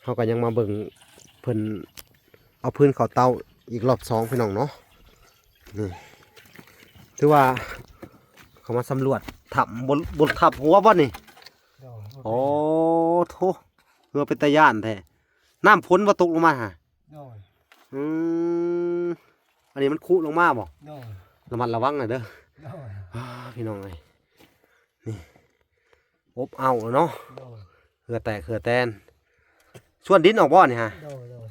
ເຮົາກໍຍັງມາເບິ່ງເພິ່ນເອົາພື້ນເຂົ້າເຕົາອີກລອບສອງ ພີ່ນ້ອງເນາະ. ນີ້ ຖືວ່າເຂົ້າມາສຳຫຼວດຖ້ຳ ບົນ ບົນຖ້ຳຫົວບໍ່ນີ້? ໂດຍ ໂອ້ໂທ້ ເຮືອເປັນຕາຢ້ານແທ້. ນ້ຳຝົນບໍ່ຕົກລົງມາຫາ? ໂດຍ ອືມ ອັນນີ້ມັນຄຸລົງມາບໍ່? ໂດຍ ລະມັດລະວັງນະເດີ. ໂດຍ ອ້າ ພີ່ນ້ອງເອີຍ ນີ້ ອົບເອົາເນາະ. ໂດຍ ເຫື່ອແຕກເຫື່ອແຕນ. ຊວນດິນອອກບໍ່ນີ້ຫາ? ໂດຍ ໂດຍ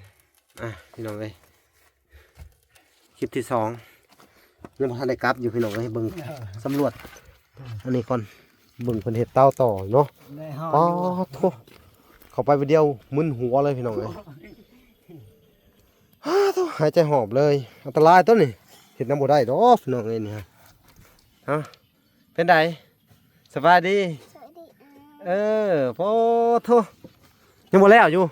ອ່ະ ພີ່ນ້ອງເອີຍ ຄລິບທີສອງ ຍັງບໍ່ທັນໄດ້ກັບຢູ່ ພີ່ນ້ອງເອີຍ. ເບິ່ງ ໂດຍ ສຳຫຼວດ ໂດຍ ອັນນີ້ກ່ອນ ເບິ່ງເພິ່ນເຮັດເຕົາຕໍ່ເນາະ. ໄດ້ຮອດ ປາດໂທ້ ເຂົ້າໄປບາດດຽວມຶນຫົວເລີຍ ພີ່ນ້ອງເອີຍ. ຫາໂທ້ ຫາຍໃຈຫອບເລີຍ. ອັນຕະລາຍຕົວນີ້ ເຮັດນຳບໍ່ໄດ້ດອກ ພີ່ນ້ອງເອີຍ ນີ້ຮະ. ເອົ້າ ເປັນໃດ? ສະບາຍດີ. ສະບາຍດີ. ເອີ ໂອ້ໂທ້ ຍັງບໍ່ແລ້ວຢູ່?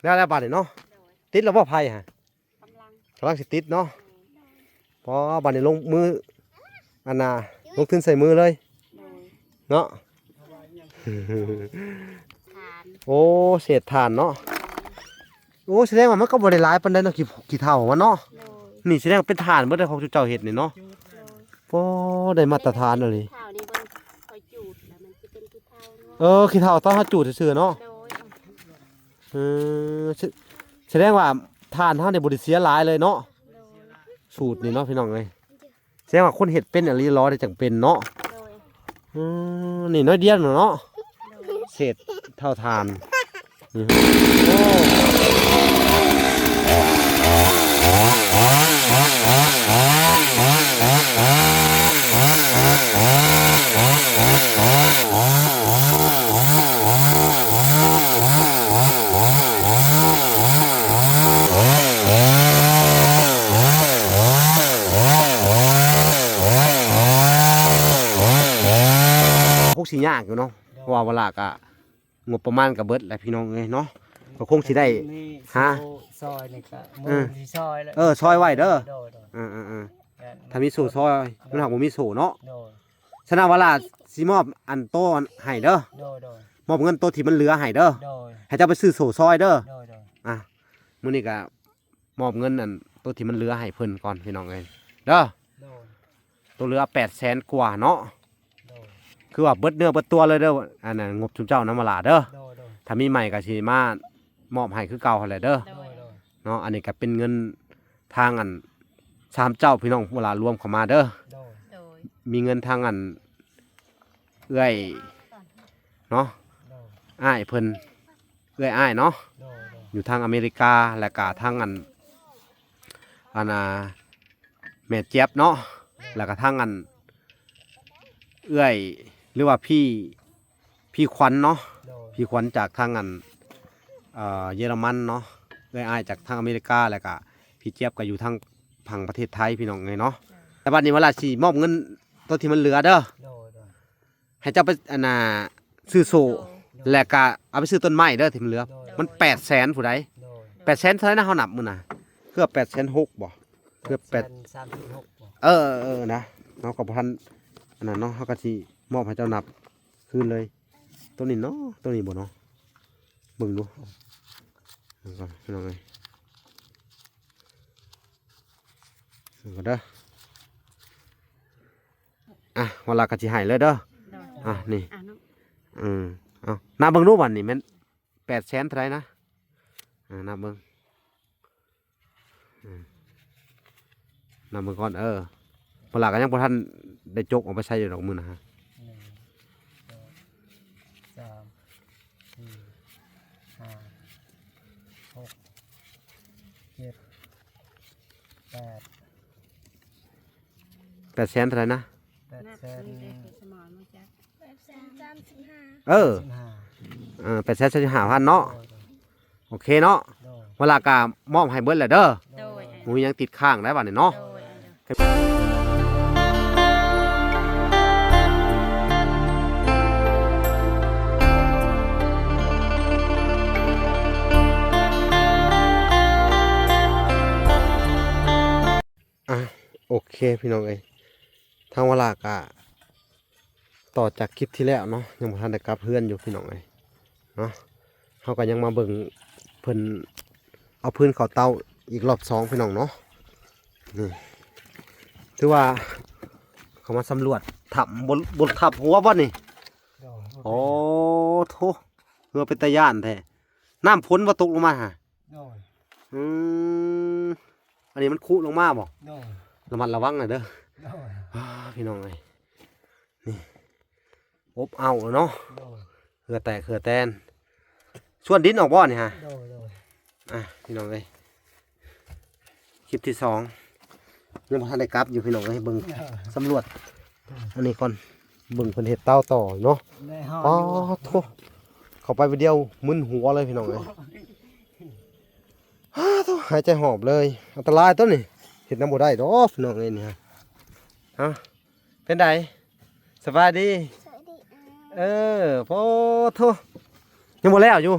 ແລ້ວແລ້ວ ບາດນີ້ເນາະ. ໂດຍ ຕິດແລ້ວບໍ່ໄຟຫະ? ກຳລັງ ກຳລັງຊິຕິດເນາະ. ໂດຍ ພໍບາດນີ້ລົງມື ອັນນ່າ ລົງທຶນໃສ່ມືເລີຍ. ໂດຍ ເນາະ. ຖ່ານ ໂອ້ ເສດຖ່ານເນາະ. ໂອ້ ສະແດງວ່າມັນກໍບໍ່ໄດ້ຫຼາຍປານໃດເນາະ ຂີ້ ຂີ້ເຖົ້າມັນເນາະ. ໂດຍ ນີ້ສະແດງວ່າເປັນຖ່ານເບິດເດ້ ຂອງເຈົ້າເຮັດນີ້ເນາະ. ໂດຍ ໂອ້ ໄດ້ມາດຕະຖານອີ່ຫຼີ. ເຖົ້ານີ້ເບິ່ງ ຂ້ອຍຈູດແລ້ວມັນຊິເປັນຂີ້ເຖົ້າເນາະ. ເອີ ຂີ້ເຖົ້າຕອນເຮົາຈູດຊື່ໆເນາະ. ໂດຍ ເອີ ສະ ສະແດງວ່າຖ່ານເຮົານີ້ບໍ່ໄດ້ເສຍຫຼາຍເລີຍເນາະ. ໂດຍ ສູດນີ້ເນາະ ພີ່ນ້ອງເອີຍ. ແສດງວ່າຄົນເຮັດເປັນອີ່ຫຼີຫຼໍ ໄດ້ຈັ່ງເປັນເນາະ. ໂດຍ ອືມ ນີ້ໜ້ອຍດຽວເນາະ. ໂດຍ ເສດເຖົ້າຖ່ານ. ໂອ້ ຄົງຊິຍາກຢູ່ເນາະ. ໂດຍ ເພາະວ່າເວລາກະ ງົບປະມານກະເບິດແຫຼະ ພີ່ນ້ອງເອີຍເນາະ. ໂດຍ ກໍຄົງຊິໄດ້ ມີ ຫາ ໂຊ ຊອຍນີ້ກະ ເອີ ມືຊິຊອຍແລ້ວ. ເອີ ຊອຍໄວ້ເດີ. ໂດຍ ໂດຍ ເອີໆໆ ຖ້າມີໂຊຊອຍ ມັນຫາກບໍ່ມີໂຊເນາະ. ໂດຍ ສະນັ້ນວາລາຊິມອບອັນໂຕໃຫ້ເດີ. ໂດຍ ໂດຍ ມອບເງິນໂຕທີ່ມັນເຫຼືອໃຫ້ເດີ. ໂດຍ ໃຫ້ເຈົ້າໄປຊື້ໂຊຊອຍເດີ. ໂດຍ ໂດຍ ອ່ະ ມື້ນີ້ກະ ມອບເງິນອັນໂຕທີ່ມັນເຫຼືອໃຫ້ເພິ່ນກ່ອນ ພີ່ນ້ອງເອີຍເດີ. ໂດຍ ໂຕເຫຼືອແປດແສນກວ່າເນາະ. ໂດຍ ຄືວ່າເບິດເນື້ອເບິດຕົວເລີຍເດີ ອັນນັ້ນ ງົບຊຸມເຈົ້ານຳມາຫຼາເດີ. ໂດຍ ໂດຍ ຖ້າມີໃໝ່ກໍຊິມາມອບໃຫ້ຄືເກົ່າຫັ້ນແຫຼະເດີ. ໂດຍ ໂດຍ ເນາະ. ອັນນີ້ກໍເປັນເງິນທາງອັນສາມເຈົ້າ ພີ່ນ້ອງມາຫຼາລວມເຂົ້າມາເດີ. ໂດຍ ໂດຍ ມີເງິນທາງອັນ ເອື້ອຍເນາະ. ໂດຍ ອ້າຍເພິ່ນ ເອື້ອຍອ້າຍເນາະ. ໂດຍ ໂດຍ ຢູ່ທາງອາເມລິກາ ແລ້ວກະທາງອັນ ອັນ ອ່າ ແມ່ຈຽບເນາະ. ໂດຍ ແລ້ວກະທາງອັນ ເອື້ອຍ ຫຼືວ່າພີ່ ພີ່ຂວັນເນາະ. ໂດຍ ພີ່ຂວັນຈາກທາງອັນ ເອີ ເຢຍລະມັນເນາະ. ເອື້ອຍອ້າຍຈາກທາງອາເມລິກາ ແລ້ວກະພີ່ຈຽບກໍຢູ່ທາງຝັ່ງປະເທດໄທ ພີ່ນ້ອງເອີຍເນາະ. ໂດຍ ແຕ່ບັດນີ້ວາລາຊິມອບເງິນໂຕທີ່ມັນເຫຼືອເດີ. ໂດຍ ໂດຍ ໃຫ້ເຈົ້າໄປ ອັນນ່າ ຊື້ໂສ້ ໂດຍ ແລ້ວກະເອົາໄປຊື້ຕົ້ນໄມ້ເດີທີ່ມັນເຫຼືອ. ໂດຍ ມັນແປດແສນຜູ້ໃດ. ໂດຍ ແປດແສນເທົ່າໃດນະ ເຮົານັບມື້ນະ ເກືອບແປດແສນຫົກບໍ່ ເກືອບແປດ ສາມສິບຫົກບໍ່. ເອີໆໆ ນະ ເຮົາກໍບໍ່ທັນອັນນັ້ນເນາະ. ເຮົາກໍຊິມອບໃຫ້ເຈົ້ານັບຄືນເລີຍ. ໂຕນີ້ເນາະ ໂຕນີ້ບໍ່ເນາະ ເບິ່ງດູ ເບິ່ງກ່ອນ ພີ່ນ້ອງເອີຍ ເບິ່ງກ່ອນເດີ. ອ່ະ ວາລາກໍຊິໃຫ້ເລີຍເດີ. ໂດຍ ອ່ະ ນີ້ ອ່ະ ເນາະ ອືມ ເອົາ ນັບເບິ່ງດູ ບັດນີ້ແມ່ນແປດແສນເທົ່າໃດນະ? ອ່າ ນັບເບິ່ງ ອືມ ນັບເບິ່ງກ່ອນ. ເອີ ວາລາກໍຍັງບໍ່ທັນໄດ້ຈົກອອກໄປໃຊ້ຢູ່ດອກມື້ນະ. ໜຶ່ງ ສອງ ສາມ ສີ່ ຫ້າ ຫົກ ເຈັດ ແປດ ແປດແສນເທົ່າໃດນະ? ແປດແສນ ແປດແສນສາມສິບຫ້າ ເອີ ເອີ ແປດແສນສາມສິບຫ້າພັນເນາະ. ໂດຍ ໂອເຄເນາະ. ໂດຍ ວາລາກະມອບໃຫ້ເບິດແລ້ວເດີ. ໂດຍ ບໍ່ມີຫຍັງຕິດຄ້າງໄດ້ບັດນີ້ເນາະ. ໂດຍ ອ່ະ ໂອເຄ ພີ່ນ້ອງເອີຍ ທາງວາລາກະຕໍ່ຈາກຄລິບທີ່ແລ້ວເນາະ ຍັງບໍ່ທັນໄດ້ກັບເຮືອນຢູ່ ພີ່ນ້ອງເອີຍເນາະ. ເຮົາກໍຍັງມາເບິ່ງເພິ່ນເອົາພື້ນເຂົ້າເຕົາອີກລອບສອງ ພີ່ນ້ອງເນາະ. ນີ້ ຖືວ່າເຂົາມາສຳຫຼວດຖ້ຳ ບົນ ບົນຖ້ຳຫົວບໍ່ນີ້? ໂດຍ ໂອ້ໂທ້ ເຮືອເປັນຕາຢ້ານແທ້. ນ້ຳຝົນບໍ່ຕົກລົງມາຫາ? ໂດຍ ອືມ ອັນນີ້ມັນຄຸລົງມາບໍ່? ໂດຍ ລະມັດລະວັງນະເດີ. ໂດຍ ອ້າ ພີ່ນ້ອງເອີຍ ນີ້ ອົບເອົາເນາະ. ໂດຍ ເຫື່ອແຕກເຫື່ອແຕນ. ຊວນດິນອອກບໍ່ນີ້ຫາ? ໂດຍ ໂດຍ ອ່ະ ພີ່ນ້ອງເອີຍ ຄລິບທີສອງ ຍັງບໍ່ທັນໄດ້ກັບຢູ່ ພີ່ນ້ອງເອີຍ. ເບິ່ງ ເອີ ສຳຫຼວດ ອັນນີ້ກ່ອນ ເບິ່ງເພິ່ນເຮັດເຕົາຕໍ່ເນາະ. ໄດ້ຮອດ ປາດໂທ້ ເຂົ້າໄປບາດດຽວມຶນຫົວເລີຍ ພີ່ນ້ອງເອີຍ. ອ້າໂທ້ ຫາຍໃຈຫອບເລີຍ. ອັນຕະລາຍຕົວນີ້ ເຮັດນຳບໍ່ໄດ້ດອກ ພີ່ນ້ອງເອີຍ ນີ້ຮະ. ເອົ້າ ເປັນໃດ? ສະບາຍດີ. ສະບາຍດີ. ເອີ ໂອ້ໂທ້ ຍັງບໍ່ແລ້ວຢູ່?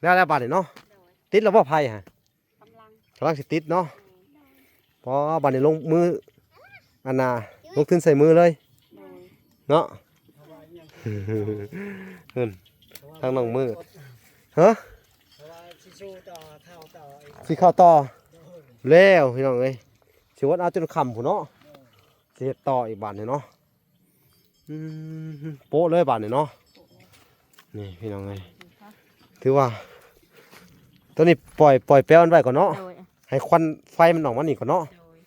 ແລ້ວແລ້ວ ບາດນີ້ເນາະ. ໂດຍ ຕິດແລ້ວບໍ່ໄຟຫະ? ກຳລັງ ກຳລັງຊິຕິດເນາະ. ໂດຍ ພໍບາດນີ້ລົງມື ອັນນ່າ ລົງທຶນໃສ່ມືເລີຍ. ໂດຍ ເນາະ. ເພິ່ນ ທາງນ້ອງມືດ ຮະ? ຊິເຂົ້າຕໍ່ ຊິເຂົ້າຕໍ່. ໂດຍ ແລ້ວ ພີ່ນ້ອງເອີຍ ຊິອົດເອົາຈົນຄ່ຳພຸ້ນເນາະ. ໂດຍ ຊິເຮັດຕໍ່ອີກບາດນີ້ເນາະ. ອືມ ໂປະເລີຍບາດນີ້ເນາະ. ນີ້ ພີ່ນ້ອງເອີຍ ຖືວ່າ ຕົວນີ້ປ່ອຍ ປ່ອຍແປວມັນໄວ້ກ່ອນເນາະ. ໂດຍ ໃຫ້ຄວັນໄຟມັນອອກມານີ້ກ່ອນເນາະ. ໂດຍ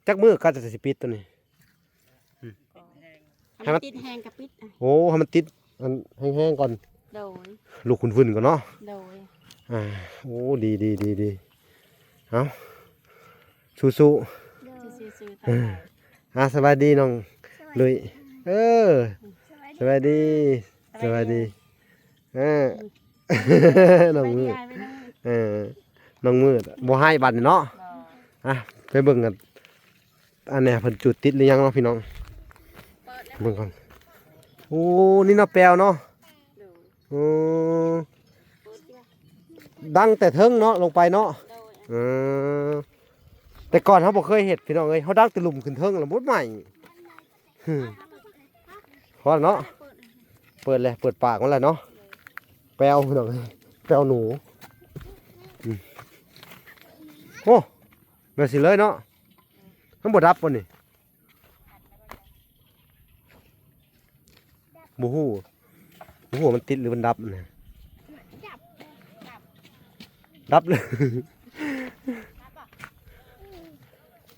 ຈັກມື້ກະຈະຊິປິດຕົວນີ້? ອືມ ໃຫ້ມັນ ໃຫ້ມັນຕິດແຮງກະປິດ. ໂອ້ ໃຫ້ມັນຕິດ ອັນ ແຮງໆກ່ອນ. ໂດຍ ລຸກຫຶ້ນໆກ່ອນເນາະ. ໂດຍ ອ່າ ໂອ້ ດີໆໆໆ ເອົາ ສູ້ໆ. ໂດຍ ສູ້ໆ ສູ້ໆ ອ່າ ສະບາຍດີນ້ອງລຸ້ຍ. ເອີ ສະບາຍດີ ສະບາຍດີ ສະບາຍດີ. ເອີ ອືມ ນ້ອງມືດ ສະບາຍດີອ້າຍ ເອີ ນ້ອງມືດ ບໍ່ຮ້າຍບາດນີ້ເນາະ. ບໍ່ ອ່ະ ໄປເບິ່ງກັນ ອັນນີ້ເພິ່ນຈູດຕິດຫຼືຍັງເນາະ ພີ່ນ້ອງ. ເບິ່ງກ່ອນ. ໂອ້ ນີ້ເນາະ ແປວເນາະ. ໂດຍ ໂອ້ ດັງແຕ່ເທິງເນາະ ລົງໄປເນາະ. ໂດຍ ເອີ ແຕ່ກ່ອນເຮົາບໍ່ເຄີຍເຮັດ ພີ່ນ້ອງເອີຍ ເຮົາດັງແຕ່ລຸ່ມຂຶ້ນເທິງແລ້ວບໍ່ໄໝ້. ພໍແລ້ວເນາະ ເປີດແລ້ວ ເປີດປາກມັນແລ້ວເນາະ. ແປວ ພີ່ນ້ອງເອີຍ ແປວໜູ. ອືມ ໂອ້ ແບບຊີ້ເລີຍເນາະ. ມັນບໍ່ດັບບໍ່ນີ້? ບໍ່ຮູ້ ບໍ່ຮູ້ວ່າມັນຕິດຫຼືມັນດັບນະ. ດັບເລີຍ.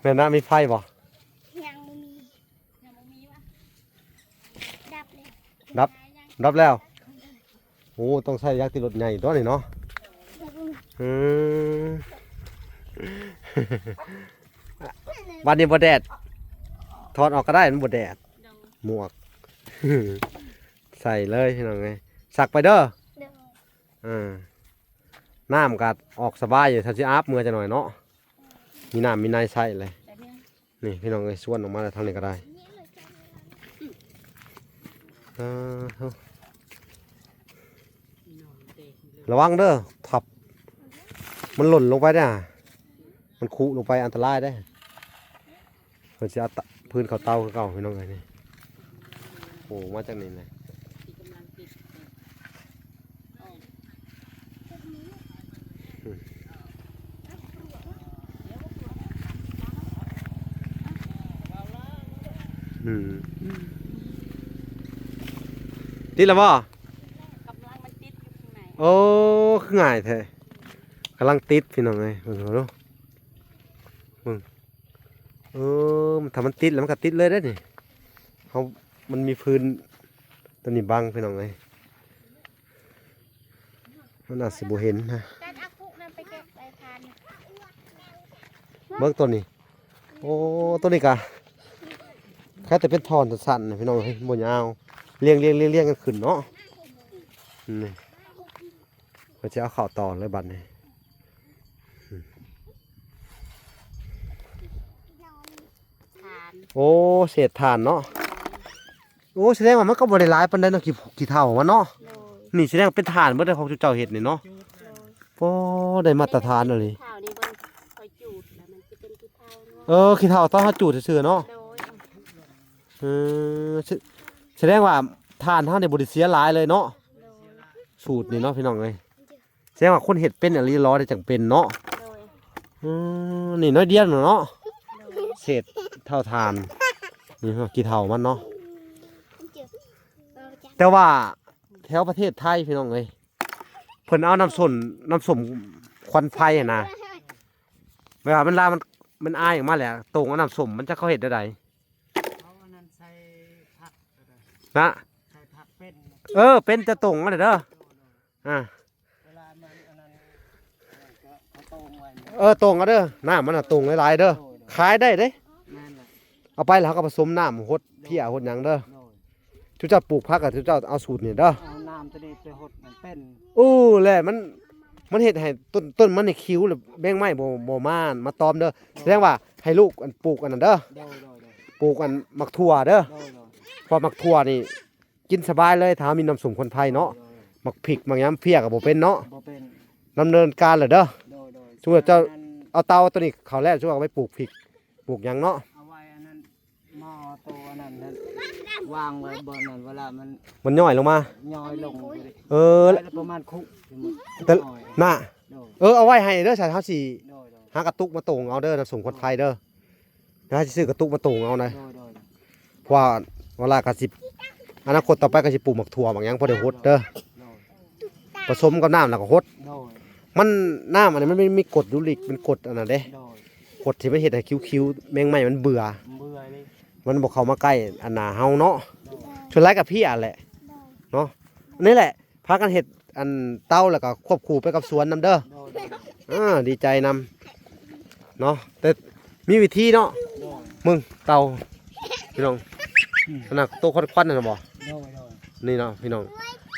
ແມ່ນນະ ມີໄຟບໍ່? ຍັງບໍ່ມີ ຍັງບໍ່ມີວະ. ດັບເລີຍ ດັບ ດັບແລ້ວ. ໂອ້ ຕ້ອງໃຊ້ຢາງຕິດລົດໃຫຍ່ຕົວນີ້ເນາະ. ອືມ ບາດນີ້ບໍ່ແດດ ຖອດອອກກໍໄດ້ ມັນບໍ່ແດດ. ໂດຍ ໝວກ ໃສ່ເລີຍ ພີ່ນ້ອງເອີຍ ຊັກໄປເດີ. ໂດຍ ເອີ ນ້ຳກໍອອກສະບາຍຢູ່ ຖ້າຊິອາບເມື່ອຈັກໜ້ອຍເນາະ. ມີນ້ຳມີໃນໃຊ້ເລີຍ. ນີ້ພີ່ນ້ອງເອີຍ ຊວນອອກມາແລ້ວ ທາງນີ້ກໍໄດ້. ເອີ ລະວັງເດີ ທັບ ມັນຫຼົ່ນລົງໄປເດ້ ມັນຄຸລົງໄປ ອັນຕະລາຍເດ້. ເພິ່ນຊິເອົາຕະ ພື້ນເຂົ້າເຕົາຄືເກົ່າ ພີ່ນ້ອງເອີຍ. ນີ້ ໂອ້ ມາຈາກນີ້ແຫຼະ. ອືມ ຕິດແລ້ວບໍ່? ກຳລັງມັນຕິດຢູ່ຂ້າງໃນ. ໂອ້ ຄືງ່າຍແທ້ ກຳລັງຕິດ ພີ່ນ້ອງເອີຍ. ເບິ່ງເອົາດູ ເບິ່ງ ເອີ ຖ້າມັນຕິດແລ້ວມັນກໍຕິດເລີຍເດ້ນີ້. ເຮົາ ມັນມີພື້ນຕົວນີ້ບັງ ພີ່ນ້ອງເອີຍ ມັນອາດຊິບໍ່ເຫັນນະ. ການເອົາຄຸນຳໄປເກັບໄປທານ ເບິ່ງຕົວນີ້. ໂອ້ ຕົວນີ້ກະ ແຄ່ແຕ່ເປັນທ່ອນສັ້ນໆ ພີ່ນ້ອງເອີຍ ບໍ່ຍາວ ລຽງໆໆກັນຂຶ້ນເນາະ. ນີ້ ເພິ່ນຊິເອົາເຂົ້າຕໍ່ເລີຍບັດນີ້. ຖ່ານ ໂອ້ ເສດຖ່ານເນາະ. ໂອ້ ສະແດງວ່າມັນກໍບໍ່ໄດ້ຫຼາຍປານໃດເນາະ ຂີ້ ຂີ້ເຖົ້າມັນເນາະ. ໂດຍ ນີ້ສະແດງເປັນຖ່ານເບິດເດ້ຂອງເຈົ້າເຮັດນີ້ເນາະ. ໂດຍ ໂອ້ ໄດ້ມາດຕະຖານອີ່ຫຼີ. ຂີ້ເຖົ້ານີ້ເບິ່ງ ຂ້ອຍຈູດແລ້ວມັນຊິເປັນຂີ້ເຖົ້າເນາະ. ເອີ ຂີ້ເຖົ້າຕອນເຮົາຈູດຊື່ໆເນາະ. ໂດຍ ເອີ ສະ ສະແດງວ່າຖ່ານເຮົານີ້ບໍ່ໄດ້ເສຍຫຼາຍເລີຍເນາະ. ໂດຍ ສູດນີ້ເນາະພີ່ນ້ອງເອີຍ. ແສດງວ່າຄົນເຮັດເປັນອີ່ຫຼີຫຼໍ ໄດ້ຈັ່ງເປັນເນາະ. ໂດຍ ອືມ ນີ້ໜ້ອຍດຽວເນາະ. ໂດຍ ເສດເຖົາຖ່ານ ນີ້ເນາະ ຂີ້ເຖົາມັນເນາະ. ແຕ່ວ່າແຖວປະເທດໄທພີ່ນ້ອງເອີຍ ເພິ່ນເອົານ້ຳສົ້ມ ນ້ຳສົ້ມຄວັນໄຟຫັ້ນນະ ເວລາມັນລາ ມັນ ມັນອາຍອອກມາແລ້ວ ຕົງເອົານ້ຳສົ້ມ ມັນຈັກເຂົາເຮັດແນວໃດ? ເອົາອັນນັ້ນໃສ່ຜັກ ນະ ໃສ່ຜັກເປັນ ເອີ ເປັນແຕ່ຕົງຫັ້ນແຫຼະເດີ. ອ່າ ເວລາມັນອັນນັ້ນ ເອີ ຕົງເອົາເດີ ນ້ຳມັນນະຕົງຫຼາຍໆເດີ. ໂດຍ ໂດຍ ຂາຍໄດ້ເດ້. ແມ່ນແຫຼະ ເອົາໄປແລ້ວເຮົາກໍປະສົມນ້ຳຫົດເພຍຫົດຫຍັງເດີ. ໂດຍ ຊຸມເຈົ້າປູກຜັກກໍຊຸມເຈົ້າເອົາສູດນີ້ເດີ ເອົານ້ຳຕົວນີ້ໄປຫົດໃຫ້ເປັນ. ໂອ້ ແລ້ວມັນ ມັນເຮັດໃຫ້ຕົ້ນ ຕົ້ນມັນນີ້ຂິວ ແລ້ວແມງໄມ້ບໍ່ ບໍ່ມາ ມາຕອມເດີ. ໂດຍ ສະແດງວ່າໃຫ້ລູກ ອັນ ປູກອັນນັ້ນເດີ. ໂດຍ ໂດຍ ໂດຍ ປູກອັນໝາກຖົ່ວເດີ. ໂດຍ ໂດຍ ເພາະໝາກຖົ່ວນີ້ກິນສະບາຍເລີຍ ຖ້າເຮົາມີນ້ຳສົ້ມຄວັນໄຟເນາະ. ໂດຍ ໝາກພິກໝາກຫຍັງເພຍກໍບໍ່ເປັນເນາະ. ບໍ່ເປັນ ດຳເນີນການແລ້ວເດີ. ໂດຍ ໂດຍ ສົມມຸດເຈົ້າ ອັນ ເອົາເຕົາຕົວນີ້ເຂົ້າແລ້ວ ສົມມຸດເອົາໄປປູກພິກ ປູກຫຍັງເນາະ. ເອົາໄວ້ອັນນັ້ນ ໝໍ້ໂຕອັນນັ້ນ ວາງໄວ້ບ່ອນນັ້ນ ເວລາມັນ ມັນຍ້ອຍລົງມາ ຍ້ອຍລົງ. ເອີ ໄວ້ລະປະມານຄຸ ແຕ່ ຄຸນ້ອຍນະ. ໂດຍ ເອີ ເອົາໄວ້ໃຫ້ເດີ ສາເຮົາຊິ ໂດຍ ໂດຍ ຫາກະຕຸກມາຕົງເອົາເດີ ນ້ຳສົ້ມຄວັນໄຟເດີ. ເຮົາຊິຊື້ກະຕຸກມາຕົງເອົານະ. ໂດຍ ໂດຍ ເພາະວ່າເວລາກໍຊິ ອະນາຄົດຕໍ່ໄປກໍຊິປູກໝາກຖົ່ວໝາກຫຍັງພໍໄດ້ຫົດເດີ. ໂດຍ ປະສົມກັບນ້ຳແລ້ວກໍຫົດ. ໂດຍ ມັນ ນ້ຳອັນນີ້ມັນມີ ມີກົດຢູຣິກ ເປັນກົດອັນນັ້ນເດ້. ໂດຍ ກົດທີ່ມັນເຮັດໃຫ້ຂິວໆ ແມງໄມ້ມັນເບື່ອ ເບື່ອເລີຍ ມັນບໍ່ເຂົ້າມາໃກ້ອັນໜ້າເຮົາເນາະ. ໂດຍ ສ່ວນຫຼາຍກໍເພຍແຫຼະ. ໂດຍ ເນາະ ນີ້ແຫຼະ ພາກັນເຮັດອັນເຕົາ ແລ້ວກໍຄວບຄູ່ໄປກັບສວນນຳເດີ. ໂດຍ ໂດຍ ອ່າ ດີໃຈນຳເນາະ ແຕ່ມີວິທີເນາະ. ໂດຍ ເບິ່ງເຕົາພີ່ນ້ອງ ອືມ ຂະໜາດໂຕຄວັນໆ ນັ້ນນະບໍ່. ໂດຍ ໂດຍ ນີ້ເນາະພີ່ນ້ອງ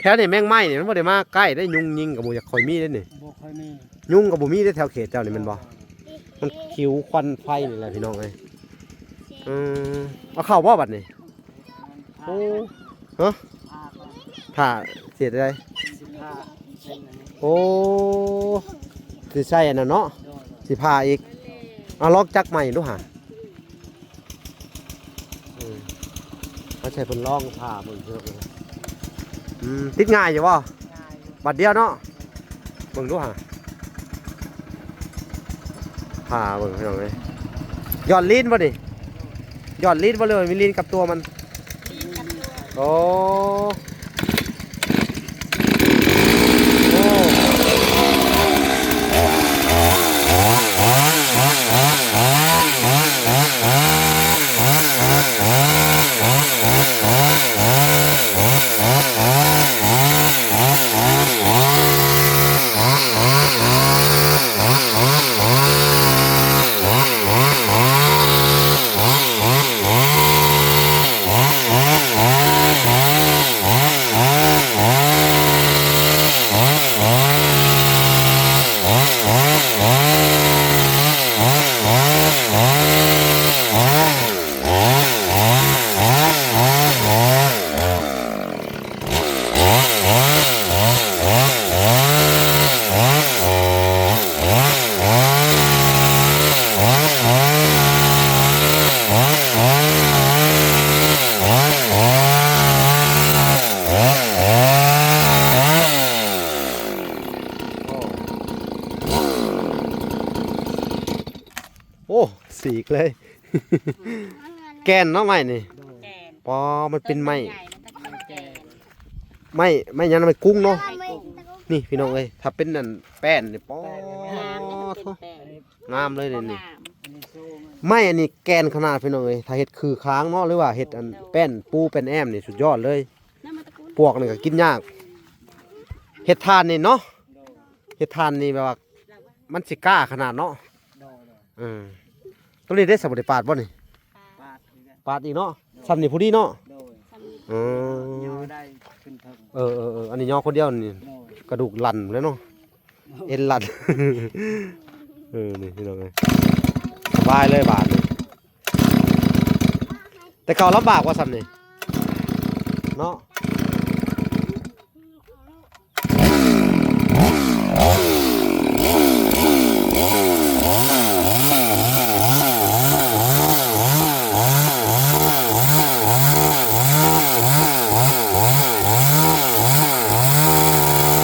ແຖວນີ້ແມງໄມ້ນີ້ມັນບໍ່ໄດ້ມາໃກ້ເດ້ ຍຸງຍິງກໍບໍ່ຢາກຄ່ອຍມີເດ້ນີ້. ບໍ່ຄ່ອຍມີ ຍຸງກໍບໍ່ມີເດ້ແຖວເຂດເຈົ້ານີ້ແມ່ນບໍ່? ໂດຍ ມັນຂິວຄວັນໄຟນີ້ແຫຼະພີ່ນ້ອງເອີຍ. ອືມ ເອົາເຂົ້າບໍ່ບັດນີ້? ໂອ້ ຮະ ຜ່າເສດໃດ? ຊິຜ່າເປັນອັນນີ້ ໂອ້ ຊິໃສ່ອັນນັ້ນເນາະ. ໂດຍ ຊິຜ່າອີກ. ເອົາລອງຈັກໃໝ່ດູຫາ. ເອີ ເອົາໃສ່ເພິ່ນລອງຜ່າເບິ່ງເທື່ອ. ອືມ ຕິດງ່າຍຢູ່ບໍ່? ງ່າຍຢູ່ ບາດດຽວເນາະ. ເບິ່ງດູຫາ ຜ່າເບິ່ງພີ່ນ້ອງເອີຍ. ຢອດລີນບໍ່ນີ້? ຢອດລີນບໍ່ ຫຼືວ່າມີລີນກັບຕົວມັນ? ໂອ້ ໂອ້. ໂອ້ ສີກເລີຍ. ແກ່ນເນາະໄມ້ນີ້. ແກ່ນ ປໍ ມັນເປັນໄມ້ ຕົ້ນໃຫຍ່ ມັນກໍແກ່ນ. ໄມ້ ໄມ້ຫຍັງນະ? ໄມ້ກຸ້ງເນາະ. ໄມ້ກຸ້ງ ນີ້ພີ່ນ້ອງເອີຍ ຖ້າເປັນອັນແປ້ນນີ້ ປໍ ງາມ ໂທ້ ເປັນແປ້ນ ງາມເລີຍນີ້. ງາມ ໄມ້ອັນນີ້ແກ່ນຂະໜາດພີ່ນ້ອງເອີຍ. ຖ້າເຮັດຄືຄາງເນາະ ຫຼືວ່າເຮັດອັນແປ້ນປູແປ້ນແອ້ມນີ້ ສຸດຍອດເລີຍ. ປວກນີ້ກໍກິນຍາກ. ເຮັດຖ່ານນີ້ເນາະ ເຮັດຖ່ານນີ້ແບບວ່າມັນຊິກ້າຂະໜາດເນາະ. ໂດຍ ໂດຍ ເອີ ຕົວນີ້ເດ້ ສະບໍ່ໄດ້ປາດບໍ່ນີ້? ປາດອີກແລ້ວ ປາດອີກເນາະ. ໂດຍ ສ່ຳນີ້ພໍດີເນາະ. ໂດຍ ອືມ ຍໍໄດ້ຂຶ້ນເທິງ. ເອີໆໆ ອັນນີ້ຍໍຄົນດຽວນີ້. ໂດຍ ກະດູກລັ່ນແລ້ວເນາະ. ໂດຍ ເອັນລັ່ນ. ເອີ ນີ້ພີ່ນ້ອງເອີຍ ສະບາຍເລີຍບາດນີ້. ແຕ່ເກົ່າລຳບາກວ່າສ່ຳນີ້ເນາະ. ໂ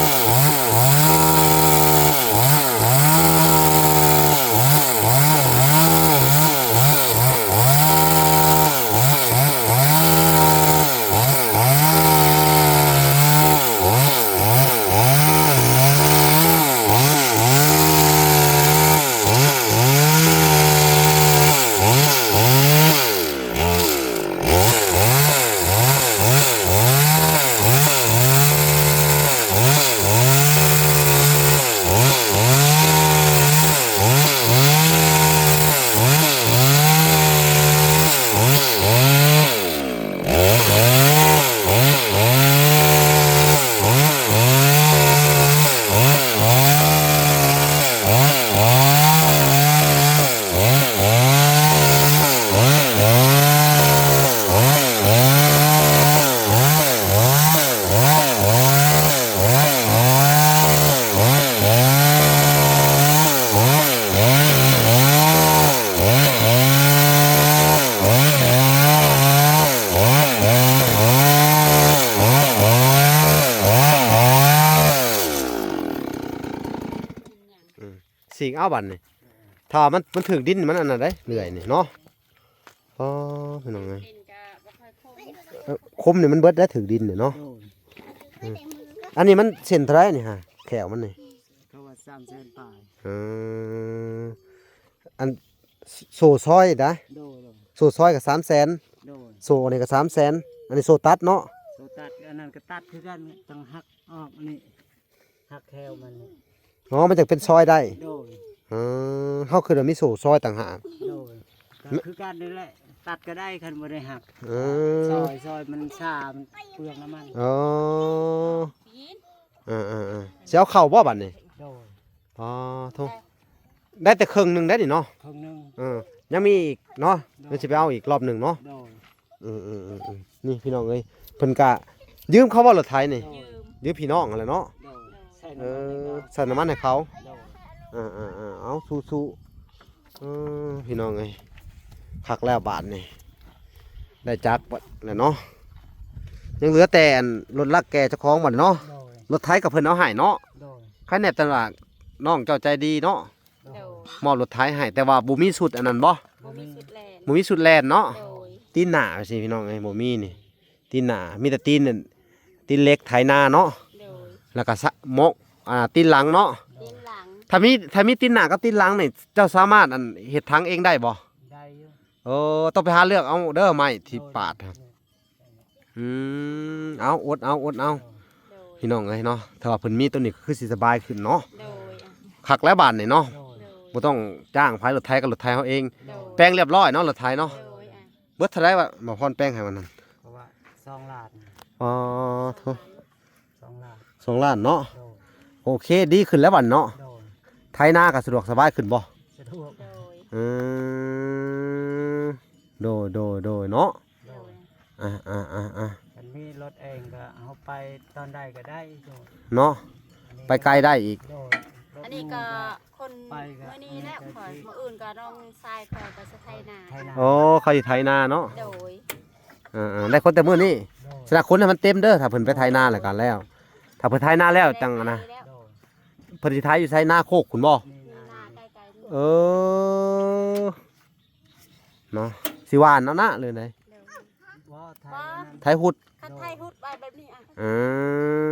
ຈີກເອົາບັດນີ້ ຖ້າມັນ ມັນຖືກດິນ ມັນອັນນັ້ນເດ້ ເລື່ອຍນີ້ເນາະ. ອໍ ພີ່ນ້ອງເອີຍ ດິນກໍບໍ່ຄ່ອຍຄົມ ເອີ ຄົມນີ້ມັນເບິດແລ້ວ ຖືກດິນນີ້ເນາະ. ໂດຍ ເອີ ອັນນີ້ມັນເສັ້ນເທົ່າໃດນີ້ຫາ ແຂ້ວມັນນີ້? ເຂົາວ່າສາມແສນປາຍ. ເອີ ອັນ ໂສ້ຊອຍນະ? ໂດຍ ໂດຍ ໂສ້ຊອຍກໍສາມແສນ. ໂດຍ ໂສ້ອັນນີ້ກໍສາມແສນ. ອັນນີ້ໂສ້ຕັດເນາະ? ໂສ້ຕັດ ອັນນັ້ນກໍຕັດຄືກັນ ຕ້ອງຫັກອອກ ອັນນີ້ຫັກແຂ້ວມັນ. ອໍ ມັນຈັ່ງເປັນຊອຍໄດ້. ໂດຍ ເອີ ເຮົາຄືວ່າມີໂສ້ຊອຍຕ່າງຫາກ. ໂດຍ ກໍຄືກັນນີ້ແຫຼະ ຕັດກໍໄດ້ ຄັນບໍ່ໄດ້ຫັກ. ເອີ ຊອຍ ຊອຍມັນຊາ ມັນເປືອງນ້ຳມັນ. ອໍ ເອີໆໆ ຊິເອົາເຂົ້າບໍ່ບັດນີ້? ໂດຍ ອໍ ໂທ້ ໄດ້ແຕ່ເຄິ່ງໜຶ່ງໄດ້ນີ້ເນາະ. ເຄິ່ງໜຶ່ງ ເອີ ຍັງມີອີກເນາະ. ໂດຍ ຍັງຊິໄປເອົາອີກລອບໜຶ່ງເນາະ. ໂດຍ ເອີໆໆໆ ນີ້ພີ່ນ້ອງເອີຍ ເພິ່ນກະຢືມເຂົາບໍ່ ລົດໄຖນີ້? ໂດຍ ຢືມພີ່ນ້ອງຫັ້ນແຫຼະເນາະ. ໂດຍ ໃສ່ນ້ຳມັນໃຫ້ເຂົາ. ເອີ ໃສ່ນ້ຳມັນໃຫ້ເຂົາ. ໂດຍ ເອີໆໆ ເອົາ ສູ້ໆ. ເອີ ພີ່ນ້ອງເອີຍ ຄັກແລ້ວບາດນີ້ ໄດ້ຈັກບັດແລ້ວເນາະ. ຍັງເຫຼືອແຕ່ອັນລົດລັກແກ່ເຈົ້າຂອງບັດນີ້ເນາະ. ໂດຍ ລົດໄຖກໍເພິ່ນເອົາໃຫ້ເນາະ. ໂດຍ ໃຄແນ່ແຕ່ວ່ານ້ອງເຈົ້າໃຈດີເນາະ. ໂດຍ ໂດຍ ມອບລົດໄຖໃຫ້ ແຕ່ວ່າບໍ່ມີຊຸດອັນນັ້ນບໍ່? ບໍ່ມີຊຸດແລ່ນ ບໍ່ມີຊຸດແລ່ນເນາະ. ໂດຍ ຕີນໜ້າຊິພີ່ນ້ອງເອີຍ ບໍ່ມີນີ້ ຕີນໜ້າ ມີແຕ່ຕີນນັ້ນ ຕີນເຫຼັກໄຖນາເນາະ. ໂດຍ ແລ້ວກໍສະ ໝົກ ອ່າ ຕີນຫຼັງເນາະ. ຕີນຫຼັງ ຖ້າມີ ຖ້າມີຕີນໜ້າກັບຕີນຫຼັງນີ້ ເຈົ້າສາມາດອັນເຮັດຖັງເອງໄດ້ບໍ່? ໄດ້ຢູ່. ໂອ້ ຕ້ອງໄປຫາເລືອກເອົາເດີ ໄມ້ທີ່ປາດ. ໂດຍ ອືມ ເອົາ ອົດເອົາ ອົດເອົາ. ໂດຍ ພີ່ນ້ອງເອີຍເນາະ ຖ້າວ່າເພິ່ນມີໂຕນີ້ກໍຄືຊິສະບາຍຂຶ້ນເນາະ. ໂດຍ ຄັກແລ້ວບາດນີ້ເນາະ. ໂດຍ ບໍ່ຕ້ອງຈ້າງໃຜ ລົດໄຖກໍລົດໄຖເຮົາເອງ. ໂດຍ ແປງລຽບຮ້ອຍເນາະ ລົດໄຖເນາະ. ໂດຍ ອ່ະ ເບິດເທົ່າໃດວະ ໝໍພອນແປງໃຫ້ວັນນັ້ນ? ເພາະວ່າສອງລ້ານ. ອໍ ໂທ້ ສອງລ້ານ ສອງລ້ານເນາະ. ໂດຍ ໂອເຄ ດີຂຶ້ນແລ້ວບັດເນາະ. ໂດຍ ໄຖນາກໍສະດວກສະບາຍຂຶ້ນບໍ່? ສະດວກ. ໂດຍ ອືມ ໂດຍ ໂດຍ ໂດຍເນາະ. ໂດຍ ອ່າໆໆໆ ຄັນມີລົດເອງກໍເຮົາໄປຕອນໃດກໍໄດ້. ໂດຍ ເນາະ ອັນນີ້ ໄປໄກໄດ້ອີກ. ໂດຍ ອັນນີ້ກໍຄົນ ໄປກໍ ມື້ນີ້ແລ້ວ ອັນນີ້ກໍ ຂ້ອຍ ມື້ອື່ນກໍນ້ອງຊາຍຂ້ອຍກໍຊິໄຖນາ. ໄຖນາ ໂອ້ ເຂົາຊິໄຖນາເນາະ. ໂດຍ ເອີໆ ໄດ້ຄົນແຕ່ມື້ນີ້. ໂດຍ ສະນະຄົນໃຫ້ມັນເຕັມເດີ ຖ້າເພິ່ນໄປໄຖນາແລ້ວກໍແລ້ວ. ຖ້າເພິ່ນໄຖນາແລ້ວຈັ່ງນະ. ໂດຍ ເພິ່ນຊິໄຖຢູ່ໃສ ນາໂຄກພຸ້ນບໍ່? ນີ້ນາໃກ້ໆນີ້. ເອີ ເນາະ ຊິຫວ່ານເອົານະ ຫຼືໃດ? ໂດຍ ບໍ່ ໄຖ ບໍ່ ອັນນັ້ນ ໄຖຫຸດ. ຄັນໄຖຫຸດໄວ້ແບບນີ້ອະ. ເອີ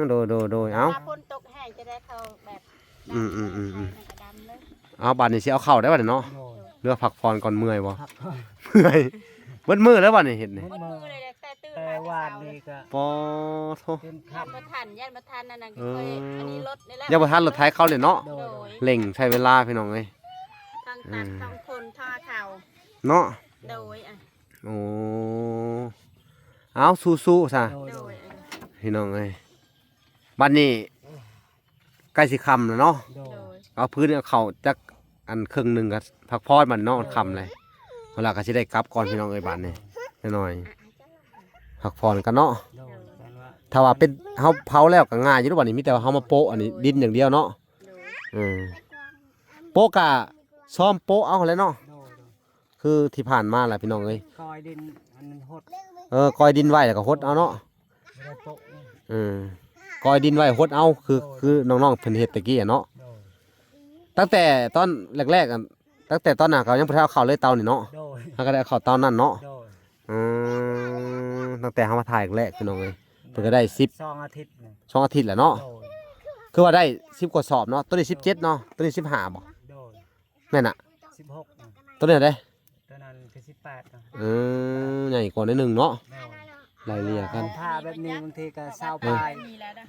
ໂດຍໆໆ ເອົາ ຖ້າຝົນຕົກແຮງຈະໄດ້ເຂົ້າແບບ ອືມໆໆໆ ດຳເລີຍ. ເອົາ ບາດນີ້ຊິເອົາເຂົ້າໄດ້ບັດນີ້ເນາະ. ໂດຍ ເຫຼືອພັກຜ່ອນກ່ອນ ເມື່ອຍບໍ່? ພັກຜ່ອນ ເມື່ອຍ ເບິດມື້ແລ້ວບັດນີ້ເຮັດນີ້. ເບິດມື້ເລີຍ ແຕ່ຕື່ນມາແຕ່ເຊົ້າ. ແຕ່ວານນີ້ກໍ ປໍໂທ້ ຢ້ານບໍ່ທັນ ຢ້ານບໍ່ທັນອັນນັ້ນ. ເອີ ຂ້ອຍ ອັນນີ້ລົດນີ້ແຫຼະ ຢ້ານບໍ່ທັນລົດໄຖເຂົາເລີຍເນາະ. ໂດຍ ເລັ່ງໃຊ້ເວລາພີ່ນ້ອງເອີຍ ທັງຕັດ ເອີ ທັງຄົນ ທັງເຂົ້າເນາະ. ໂດຍ ອ່ະ ໂອ້ ເອົາ ສູ້ໆ ຊະ. ໂດຍ ໂດຍ ພີ່ນ້ອງເອີຍ ບັດນີ້ໃກ້ຊິຄ່ຳແລ້ວເນາະ. ໂດຍ ໂດຍ ເອົາພື້ນເອົາເຂົ້າຈັກອັນເຄິ່ງໜຶ່ງກໍພັກຜ່ອນບັດເນາະ. ໂດຍ ມັນຄ່ຳແລ້ວ ເວລາກໍຊິໄດ້ກັບກ່ອນພີ່ນ້ອງເອີຍ. ບັດນີ້ນ້ອຍໆ ພັກຜ່ອນກັນເນາະ. ໂດຍ ແມ່ນວ່າ ຖ້າວ່າເປັນເຮົາເຜົາແລ້ວກໍງ່າຍຢູ່ດອກ. ບັດນີ້ມີແຕ່ວ່າເຮົາມາໂປະອັນນີ້ດິນຢ່າງດຽວເນາະ. ໂດຍ ເອີ ໂປະກະຊ້ອມໂປະເອົາຫັ້ນແຫຼະເນາະ. ໂດຍ ໂດຍ ຄືທີ່ຜ່ານມາແຫຼະພີ່ນ້ອງເອີຍ ກອຍດິນອັນນັ້ນຫົດ. ເອີ ກອຍດິນໄວ້ແລ້ວກໍຫົດເອົາເນາະ. ບໍ່ໄດ້ໂປະ. ເອີ ກອຍດິນໄວ້ຫົດເອົາ ຄື ໂດຍ ຄືນ້ອງໆເພິ່ນເຮັດແຕ່ກີ້ອະເນາະ. ໂດຍ ຕັ້ງແຕ່ຕອນແລກໆ ອັນ ຕັ້ງແຕ່ຕອນນັ້ນເຂົາຍັງບໍ່ທັນເອົາເຂົ້າເລີຍເຕົານີ້ເນາະ. ໂດຍ ເຮົາກໍໄດ້ເອົາເຂົ້າເຕົານັ້ນເນາະ. ໂດຍ ອືມ ຕັ້ງແຕ່ເຮົາມາຖ່າຍແລກພີ່ນ້ອງເອີຍ ເພິ່ນກໍໄດ້ສິບ ສອງອາທິດນີ້ ສອງອາທິດແຫຼະເນາະ. ໂດຍ ຄືວ່າໄດ້ສິບກວ່າສອບເນາະ. ໂຕນີ້ສິບເຈັດເນາະ ໂຕນີ້ສິບຫ້າບໍ່? ໂດຍ ແມ່ນນະ ສິບຫົກນະ. ໂຕນີ້ເດ້? ໂຕນັ້ນຄືສິບແປດນະ. ເອີ ໃຫຍ່ກວ່າໜ້ອຍໜຶ່ງເນາະ. ໂດຍ ໄລ່ເລ່ຍກັນ ຖ້າແບບນີ້ບາງທີກໍຊາວປາຍ.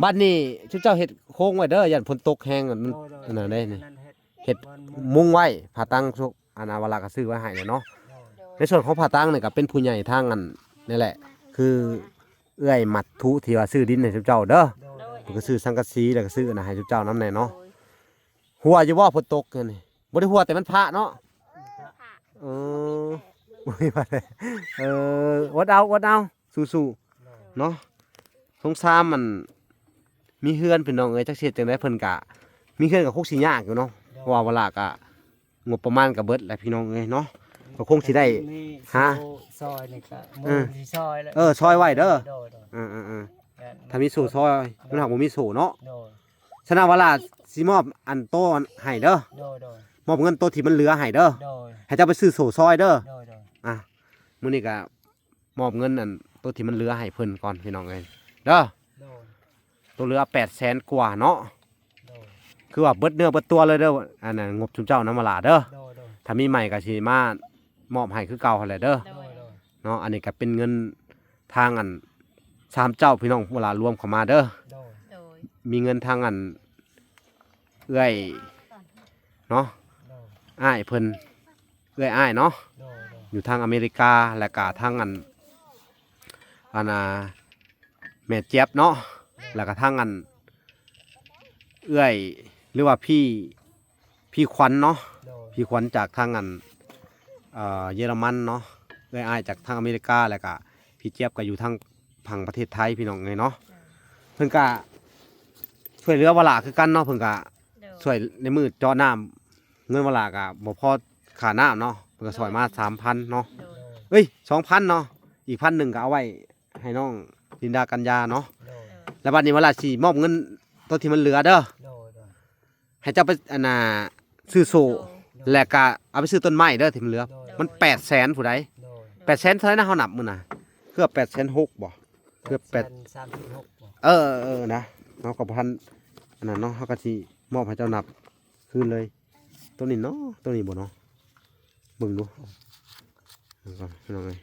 ບັດນີ້ຊຸມເຈົ້າເຮັດໂຄງໄວ້ເດີ ຢ້ານຝົນຕົກແຮງ ມັນ ໂດຍ ໂດຍ ອັນນັ້ນເດ້ນີ້ ອັນນັ້ນເຮັດ ເຮັດມຸງໄວ້ ຜ້າຕັ່ງຊຸ ອັນນາວາລາກໍຊື້ໄວ້ໃຫ້ແລ້ວເນາະ. ໂດຍ ໃນສ່ວນຂອງຜ້າຕັ່ງນີ້ກໍເປັນຜູ້ໃຫຍ່ທາງອັນນີ້ແຫຼະ ຄືເອື້ອຍມັດທຸທີ່ວ່າຊື້ດິນໃຫ້ຊຸມເຈົ້າເດີ. ໂດຍ ເພິ່ນກໍຊື້ສັງກະສີ ແລ້ວກໍຊື້ອັນນັ້ນໃຫ້ຊຸມເຈົ້ານຳແດ່ເນາະ. ໂດຍ ຮົ່ວຢູ່ບໍ່ຝົນຕົກນີ້? ບໍ່ໄດ້ຮົ່ວ ແຕ່ມັນພະເນາະ. ເອີ ບໍ່ມີພະ ເອີ ອົດເອົາ ອົດເອົາ ສູ້ໆ ເນາະ. ສົງສານມັນມີເຮືອນພີ່ນ້ອງເອີຍ ຈັກຊິເຮັດຈັ່ງໃດ ເພິ່ນກະມີເຮືອນກໍຄົງຊິຍາກຢູ່ເນາະ. ໂດຍ ເພາະວ່າວາລາກະງົບປະມານກໍເບິດແຫຼະພີ່ນ້ອງເອີຍເນາະ. ກໍຄົງຊິໄດ້ ມີ ຫາ ໂສ້ຊອຍນີ້ກໍ ເອີ ມືຊິຊອຍແລ້ວ ເອີ ຊອຍໄວ້ເດີ. ໂດຍໆ ເອີໆໆ ຖ້າມີໂສ້ຊອຍ ມັນຫາກບໍ່ມີໂສ້ເນາະ. ໂດຍ ສະນັ້ນວາລາຊິມອບອັນໂຕໃຫ້ເດີ. ໂດຍໆ ມອບເງິນໂຕທີ່ມັນເຫຼືອໃຫ້ເດີ. ໂດຍ ໃຫ້ເຈົ້າໄປຊື້ໂສ້ຊອຍເດີ. ໂດຍ ໂດຍ ອ່ະ ມື້ນີ້ກະມອບເງິນອັນໂຕທີ່ມັນເຫຼືອໃຫ້ເພິ່ນກ່ອນ ພີ່ນ້ອງເອີຍເດີ. ໂດຍ ໂຕເຫຼືອແປດແສນກວ່າເນາະ. ໂດຍ ຄືວ່າເບິດເນື້ອເບິດຕົວເລີຍເດີ ອັນນັ້ນ ງົບຊຸມເຈົ້ານຳມະຫຼ້າເດີ. ໂດຍ ໂດຍ ຖ້າມີໃໝ່ກະຊິມາມອບໃຫ້ຄືເກົ່າຫັ້ນແຫຼະເດີ. ໂດຍ ໂດຍ ເນາະ. ອັນນີ້ກະເປັນເງິນທາງອັນ ສາມເຈົ້າ ພີ່ນ້ອງມະຫຼ້າລວມເຂົ້າມາເດີ. ໂດຍ ໂດຍ ມີເງິນທາງອັນ ເອື້ອຍເນາະ ໂດຍ ອ້າຍເພິ່ນ ເອື້ອຍອ້າຍເນາະ ໂດຍ ໂດຍ ຢູ່ທາງອາເມລິກາ ແລ້ວກະທາງອັນ ອັນ ອ່າ ແມ່ຈຽບເນາະ ໂດຍ ແລ້ວກະທາງອັນ ເອື້ອຍ ຫຼືວ່າພີ່ ພີ່ຂວັນເນາະ ໂດຍ ພີ່ຂວັນຈາກທາງອັນ ເອີ ເຢຍລະມັນເນາະ ເອື້ອຍອ້າຍຈາກທາງອາເມລິກາ ແລ້ວກະພີ່ຈຽບກະຢູ່ທາງຝັ່ງປະເທດໄທ ພີ່ນ້ອງເອີຍເນາະ. ໂດຍ ເພິ່ນກະຊ່ວຍເຫຼືອມະຫຼ້າຄືກັນເນາະ ເພິ່ນກະ ໂດຍ ຊ່ວຍໃນມື້ເຈາະນ້ຳ ເງິນມະຫຼ້າກະບໍ່ພໍຄ່ານ້ຳເນາະ ເພິ່ນກະຊ່ອຍມາສາມພັນເນາະ ໂດຍ ເອີຍ ສອງພັນເນາະ ອີກພັນໜຶ່ງກະເອົາໄວ້ໃຫ້ນ້ອງລິນດາກັນຍາເນາະ. ໂດຍ ແລ້ວບັດນີ້ມະຫຼ້າຊິມອບເງິນໂຕທີ່ມັນເຫຼືອເດີ. ໂດຍ ໂດຍ ໃຫ້ເຈົ້າໄປ ອັນນ່າ ຊື້ໂສ້ ໂດຍ ແລ້ວກະເອົາໄປຊື້ຕົ້ນໄມ້ເດີທີ່ມັນເຫຼືອ. ໂດຍ ມັນແປດແສນຜູ້ໃດ ໂດຍ ແປດແສນເທົ່າໃດນະ ເຮົານັບມື້ນະ ເກືອບແປດແສນຫົກບໍ່ ເກືອບແປດ ສາມສິບຫົກບໍ່. ເອີ ເອີ ນະ ເຮົາກະບໍ່ທັນອັນນັ້ນເນາະ ເຮົາກະຊິມອບໃຫ້ເຈົ້ານັບຄືນເລີຍ. ໂຕນີ້ເນາະ ໂຕນີ້ບໍ່ເນາະ ເບິ່ງດູ ເບິ່ງກ່ອນ ພີ່ນ້ອງເອີຍ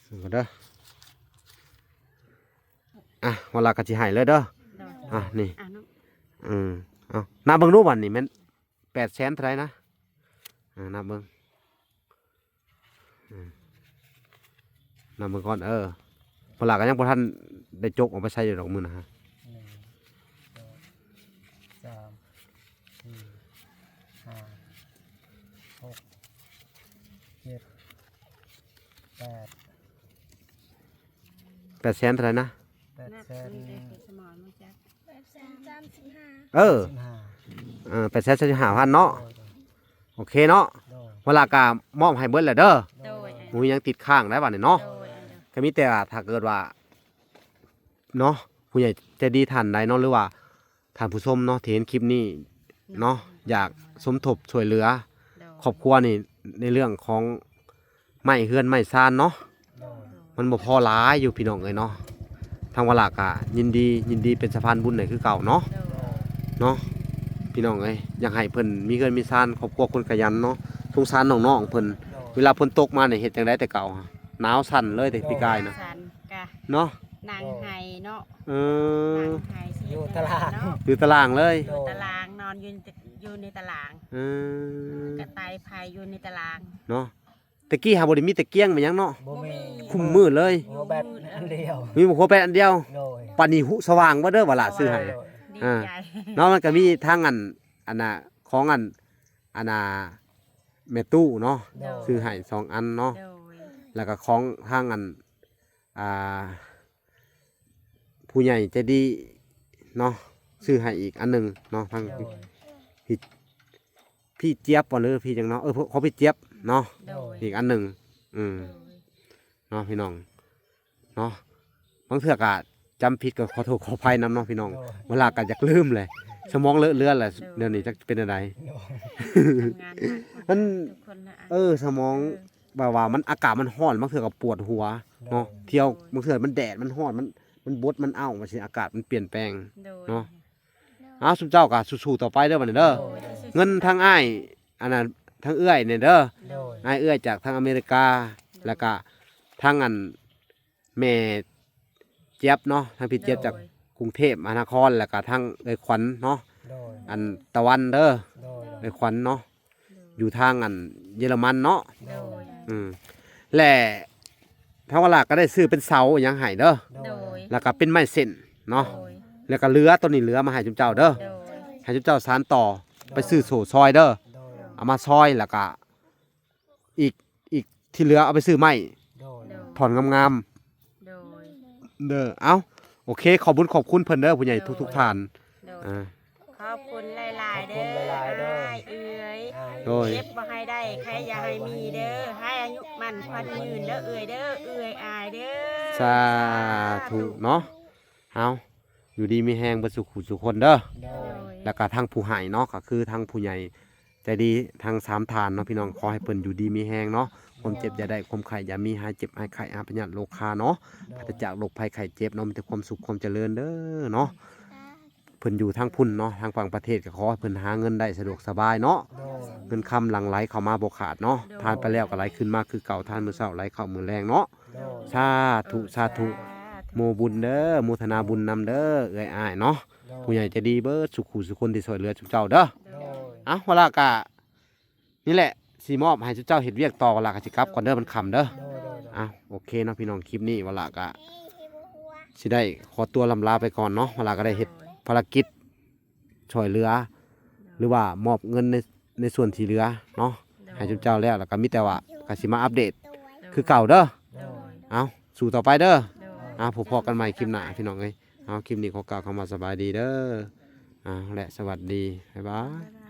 ເບິ່ງກ່ອນເດີ. ອ່ະ ມະຫຼ້າກະຊິໃຫ້ເລີຍເດີ. ໂດຍ ອ່ະ ນີ້ ອ່ະ ເນາະ ເອີ ເອົາ ນັບເບິ່ງດູບັດນີ້ແມ່ນແປດແສນເທົ່າໃດນະ? ອ່າ ນັບເບິ່ງ ອືມ ນຳເບິ່ງກ່ອນ ເອີ ພະລາກະຍັງບໍ່ທັນໄດ້ຈົກອອກໄປໃຊ້ຢູ່ດອກມື້ນະຮະ. ໜຶ່ງ ສອງ ສາມ ສີ່ ຫ້າ ຫົກ ເຈັດ ແປດ ແປດແສນເທົ່າໃດນະ? ແປດແສນ ແປດແສນສາມສິບຫ້າ ເອີ ສາມສິບຫ້າ ເອີ ແປດແສນສາມສິບຫ້າພັນເນາະ. ໂດຍ ໂອເຄເນາະ. ໂດຍ ເວລາກະມອບໃຫ້ເບິດແລ້ວເດີ. ໂດຍ ບໍ່ມີຫຍັງຕິດຄ້າງໄດ້ບັດນີ້ເນາະ. ໂດຍ ກໍມີແຕ່ວ່າຖ້າເກີດວ່າເນາະ ຜູ້ໃຫຍ່ໃຈດີທ່ານໃດເນາະ ຫຼືວ່າທ່ານຜູ້ຊົມເນາະ ທີ່ເຫັນຄລິບນີ້ເນາະ ໂດຍ ຢາກສົມທົບຊ່ວຍເຫຼືອ ໂດຍ ຄອບຄົວນີ້ ໃນເລື່ອງຂອງ ໄມ້ເຮືອນໄມ້ຊານເນາະ. ໂດຍ ມັນບໍ່ພໍຫຼາຍຢູ່ພີ່ນ້ອງເອີຍເນາະ. ທາງວາລາກະຍິນດີ ຍິນດີເປັນສະພານບຸນໃຫ້ຄືເກົ່າເນາະ. ໂດຍ ເນາະ ພີ່ນ້ອງເອີຍ ຢາກໃຫ້ເພິ່ນມີເຮືອນມີຊານ ຄອບຄົວຄົນຂະຫຍັນເນາະ. ສົງສານນ້ອງໆເພິ່ນ. ໂດຍ ເວລາຝົນຕົກມານີ້ເຮັດຈັ່ງໃດແຕ່ເກົ່າ? ໜາວສັ່ນເລີຍແຕ່ປີກາຍນະ. ໂດຍ ສັ່ນກະເນາະ ນັ່ງໄຫ້ເນາະ. ເອີ ນັ່ງໄຫ້ ຢູ່ຕາລາງເນາະ. ຢູ່ຕາລາງເລີຍ. ໂດຍ ຢູ່ຕາລາງ ນອນຢູ່ ຢູ່ໃນຕາລາງ. ເອີ ກະໄຕໄຟຢູ່ໃນຕາລາງເນາະ. ແຕ່ກີ້ຫາບໍ່ໄດ້ມີຕະກຽງແມ່ນຫຍັງເນາະ. ບໍ່ມີ ຄຸມມືດເລີຍ. ຫົວແບັດອັນດຽວ ມີຫົວແບັດອັນດຽວ. ໂດຍ ປານນີ້ຫຸສະຫວ່າງເບິດເດີ ວາລາຊື້ໃຫ້. ໂດຍ ອ່າ ດີໃຈເນາະ. ມັນກໍມີທັງອັນ ອັນນ່າ ຂອງອັນ ອັນນ່າ ແມ່ຕູ້ເນາະ. ໂດຍ ຊື້ໃຫ້ສອງອັນເນາະ. ໂດຍ ແລ້ວກໍຂອງທາງອັນ ອ່າ ຜູ້ໃຫຍ່ໃຈດີເນາະ ຊື້ໃຫ້ອີກອັນໜຶ່ງເນາະ. ທາງ ໂດຍ ພີ່ ພີ່ຈຽບບໍ່ ຫຼືພີ່ຫຍັງເນາະ. ເອີ ຂອງພີ່ຈຽບເນາະ. ໂດຍ ອີກອັນໜຶ່ງ. ອືມ ໂດຍ ເນາະ ພີ່ນ້ອງເນາະ. ບາງເທື່ອກະຈຳຜິດກໍຂໍໂທດຂໍອະໄພນຳເນາະ ພີ່ນ້ອງ. ໂດຍ ເວລາກໍຢາກລືມແຫຼະ ສະໝອງເລອະເລືອນແຫຼະ. ໂດຍ ດຽວນີ້ຈັກເປັນແນວໃດ. ໂດຍ ທຳງານໜັກ ມັນ ທຸກຄົນນະ. ເອີ ສະໝອງ ເອີ ແບບວ່າມັນ ອາກາດມັນຮ້ອນ ບາງເທື່ອກໍປວດຫົວເນາະ. ໂດຍ ທ່ຽວ ບາງເທື່ອມັນແດດ ມັນຮ້ອນ ມັນ ມັນບົດ ມັນເອົາ ວ່າຊິ ອາກາດມັນປ່ຽນແປງ. ໂດຍ ເນາະ. ເອົາ ຊຸມເຈົ້າກໍສູ້ໆຕໍ່ໄປເດີບັດນີ້ເດີ. ໂດຍ ເງິນທາງອ້າຍ ອັນນັ້ນ ທາງເອື້ອຍນີ້ເດີ. ໂດຍ ອ້າຍເອື້ອຍຈາກທາງອາເມລິກາ. ໂດຍ ແລ້ວກະທາງອັນ ແມ່ຈຽບເນາະ ທາງພີ່ຈຽບ ໂດຍ ຈາກກຸງເທບມະຫານະຄອນ ແລ້ວກະທາງເອື້ອຍຂວັນເນາະ. ໂດຍ ອັນຕາວັນເດີ. ໂດຍ ເອື້ອຍຂວັນເນາະ ໂດຍ ຢູ່ທາງອັນເຢຍລະມັນເນາະ. ໂດຍ ອືມ ແລະ ທາງວາລາກໍໄດ້ຊື້ເປັນເສົາຫຍັງໃຫ້ເດີ. ໂດຍ ແລ້ວກໍເປັນໄມ້ເສັ້ນເນາະ. ໂດຍ ແລ້ວກໍເຫຼືອ ໂຕນີ້ເຫຼືອມາໃຫ້ຈຸມເຈົ້າເດີ. ໂດຍ ໃຫ້ຈຸມເຈົ້າສານຕໍ່ ໂດຍ ໄປຊື້ໂສ້ຊອຍເດີ. ໂດຍ ເອົາມາຊອຍ ແລ້ວກໍ ອີກ ອີກທີ່ເຫຼືອເອົາໄປຊື້ໄມ້ ໂດຍ ທ່ອນງາມໆ. ໂດຍ ເດີ. ເອົ້າ ໂອເຄ ຂອບບຸນຂອບຄຸນເພິ່ນເດີ ຜູ້ໃຫຍ່ ໂດຍ ທຸກໆທ່ານ. ໂດຍ ອ່າ ຂອບຄຸນຫຼາຍໆເດີ ຂອບຄຸນຫຼາຍໆເດີ ອ້າຍເອື້ອຍ. ໂດຍ ເກັບບໍ່ໃຫ້ໄດ້ ໃຜຢ່າໃຫ້ມີເດີ ໃຫ້ອາຍຸໝັ້ນຂວັນຍືນເດີ ເອື້ອຍເດີ ເອື້ອຍອ້າຍເດີ. ສາທຸເນາະ. ເອົາ ຢູ່ດີມີແຮງເບິດສູ່ຜູ້ສູ່ຄົນເດີ. ໂດຍ ໂດຍ ແລ້ວກໍທາງຜູ້ໃຫ້ເນາະ ກໍຄືທາງຜູ້ໃຫຍ່ໃຈດີທັງສາມທ່ານເນາະພີ່ນ້ອງ ຂໍໃຫ້ເພິ່ນຢູ່ດີມີແຮງເນາະ ຄວາມເຈັບຢ່າໄດ້ ຄວາມໄຂ້ຢ່າມີ ຫາຍເຈັບຫາຍໄຂ້ ຫາຍພະຍາດໂລຄາເນາະ ປາສຈາກໂລກໄພໄຂ້ເຈັບເນາະ ມີແຕ່ຄວາມສຸກຄວາມຈະເລີນເດີເນາະ ເພິ່ນຢູ່ທາງພຸ້ນເນາະ ທາງຕ່າງປະເທດ ກໍຂໍໃຫ້ເພິ່ນຫາເງິນໄດ້ສະດວກສະບາຍເນາະ ໂດຍ ເງິນຄຳຫຼັ່ງໄຫຼເຂົ້າມາບໍ່ຂາດເນາະ ໂດຍ ທານໄປແລ້ວກໍໄຫຼຄືນມາຄືເກົ່າ ທານມື້ເຊົ້າໄຫຼເຂົ້າມື້ແລງເນາະ ໂດຍ ສາທຸ ສາທຸ ສາທຸ ໂມບຸນເດີ ໂມທະນາບຸນນຳເດີ ເອື້ອຍອ້າຍເນາະ ໂດຍ ຜູ້ໃຫຍ່ໃຈດີເບິດສູ່ຄູ່ສູ່ຄົນທີ່ຊ່ວຍເຫຼືອຊຸມເຈົ້າເດີ ໂດຍ ເອົ້າ ວະລະກະ ນີ້ແຫຼະ ຊິມອບໃຫ້ຊຸມເຈົ້າເຮັດວຽກຕໍ່ ວະລະກະຊິກັບກ່ອນເດີ ມັນຄ່ຳເດີ ໂດຍ ໂດຍ ໂດຍ ເອົ້າ ໂອເຄເນາະພີ່ນ້ອງ ຄລິບນີ້ວະລະກະຊິໄດ້ຂໍຕົວລ່ຳລາໄປກ່ອນເນາະ ວະລະກະໄດ້ເຮັດພາລະກິດ ຊ່ວຍເຫຼືອ ຫຼືວ່າມອບເງິນໃນ ໃນສ່ວນທີ່ເຫຼືອເນາະ ໂດຍ ໃຫ້ຊຸມເຈົ້າແລ້ວ ແລ້ວກໍມີແຕ່ວ່າກໍຊິມາອັບເດດ ໂດຍ ຄືເກົ່າເດີ ໂດຍ ເອົ້າ ສູ້ຕໍ່ໄປເດີ ໂດຍ ເອົ້າ ພົບພໍ້ກັນໃໝ່ຄລິບໜ້າພີ່ນ້ອງເອີຍ ເອົ້າ ຄລິບນີ້ຂໍກ່າວຄຳວ່າສະບາຍດີເດີ ເອົ້າ ແລະ ສະຫວັດດີ ບາຍບາຍ.